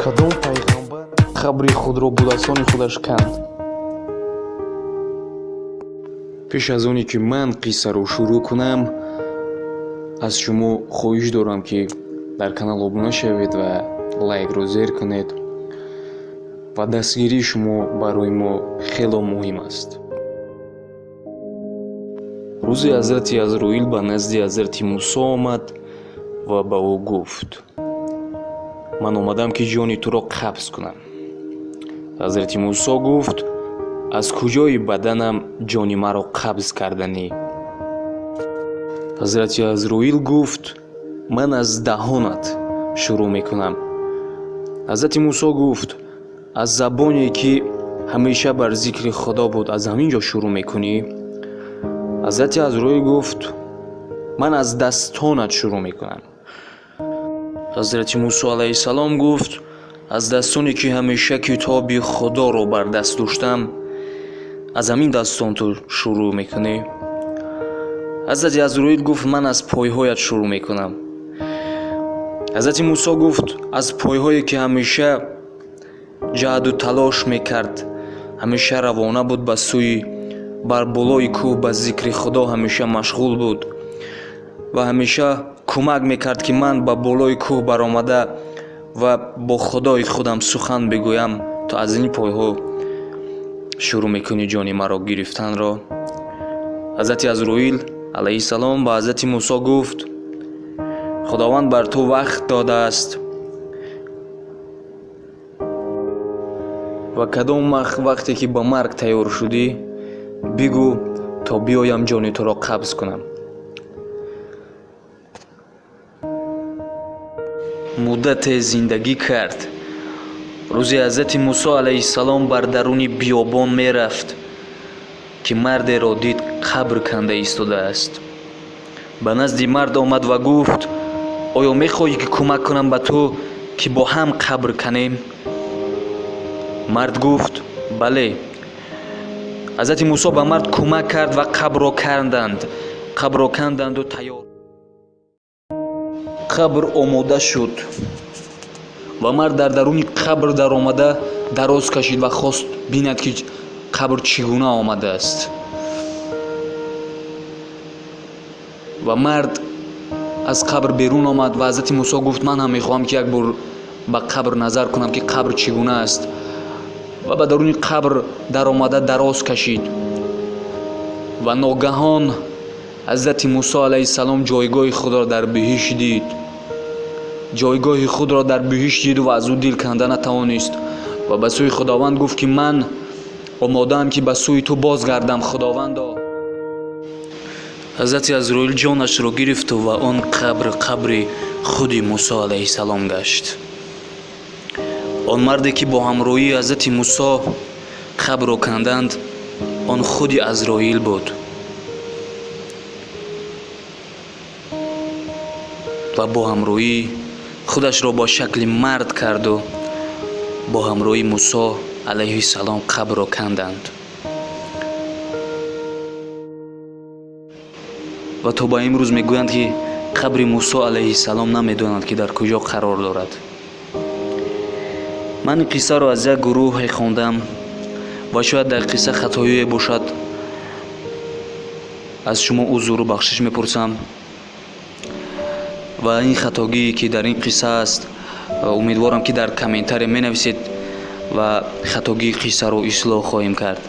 Кадом пайғамбар қабри худро бо дастони худаш канд? Пеш аз оне ки ман қиссаро шурӯъ кунам, аз шумо хоҳиш дорам, ки дар канал обуна шавед ва лайкро зер кунед ва дастгирии шумо барои мо хело муҳим аст. Рӯзе ҳазрати Азроил ба назди ҳазрати Мусо омад ва ба ӯ гуфт: ман омадам, ки ҷони туро қабз кунам. Ҳазрати Мусо гуфт: аз куҷои баданам ҷони маро қабз карданӣ? Ҳазрати Азроил гуфт: ман аз даҳонат шурӯъ мекунам. Ҳазрати Мусо гуфт: аз забоне, ки ҳамеша бар зикри Худо буд, аз ҳамин ҷо шурӯъ мекунӣ? Ҳазрати Азроил гуфт: ман аз дастонат шурӯъ мекунам. Ҳазрати Мусо алайҳиссалом гуфт: аз дастоне, ки ҳамеша китоби Худоро бар даст доштам, аз ҳамин дастон ту шурӯъ мекунӣ? Ҳазрати Азроил гуфт: ман аз пойҳоят шурӯъ мекунам. Ҳазрати Мусо гуфт: аз пойҳое, ки ҳамеша ҷаҳду талош мекард, ҳамеша равона буд ба сӯи бар болои кӯҳ, ба зикри Худо ҳамеша машғул буд ва ҳамеша кӯмак мекард, ки ман ба болои кӯҳ баромада ва бо Худои худам сухан бигӯям, то аз ин пойҳо шурӯъ мекунӣ ҷони маро гирифтанро? Ҳазрати Азроил алайҳиссалом ба ҳазрати Мусо гуфт: Худованд бар ту вақт додааст ва кадом вақте ки ба марг тайёр шудӣ, бигӯ, то биёям ҷони туро қабз кунам. Муддате зиндагӣ кард. Рӯзе ҳазрати Мусо алайҳиссалом бар даруни биёбон мерафт, ки мардеро дид, қабр канда истодааст. Ба назди мард омад ва гуфт: оё мехоҳӣ, ки кӯмак кунам ба ту, ки бо ҳам қабр канем? Мард гуфт: бале. Ҳазрати Мусо ба мард кӯмак кард ва қабрро канданд. Қабрро канданду тайёр. Қабр омода шуд ва мард дар даруни қабр даромада дароз кашид ва хост бинад, ки қабр чӣ гуна омадааст. Ва мард аз қабр берун омад ва ҳазрати Мусо гуфт: ман ҳам мехоҳам, ки як бор ба қабр назар кунам, ки қабр чӣ гуна аст. Ва ба даруни қабр даромада дароз кашид ва ногаҳон ҳазрати Мусо алайҳиссалом ҷойгоҳи худро дар биҳишт дид. Ҷойгоҳи худро дар биҳишт диду ва аз ӯ дил канда натавонист ва ба сӯи Худованд гуфт, ки ман омодаам, ки ба сӯи ту бозгардам, Худовандо. Ҳазрати Азроил ҷонашро гирифту ва он қабр қабри худи Мусо алайҳиссалом гашт. Он марде, ки бо ҳамроҳии ҳазрати Мусо қабрро канданд, он худи Азроил буд. Ва бо ҳамроҳӣ худашро бо шакли мард карду бо ҳамроҳии Мусо алайҳиссалом қабрро канданд. Ва то ба имрӯз мегӯянд, ки қабри Мусо алайҳиссалом намедонанд, ки дар куҷо қарор дорад. Ман ин қиссаро аз як гурӯҳе хондам ва шояд дар қисса хатоие бошад, аз шумо узру бахшиш мепурсам. Ва ин хатогие, ки дар ин қисса аст, умедворам, ки дар комментария менависед ва хатогии қиссаро ислоҳ хоҳем кард.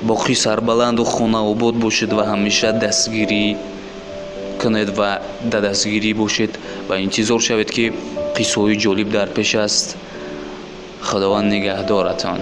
Боқӣ сарбаланду хонаобод бошед ва ҳамеша дастгирӣ кунед ва дар дастгирӣ бошед ва интизор шавед, ки қиссаҳои ҷолиб дар пеш аст. Худованд нигаҳдоратон.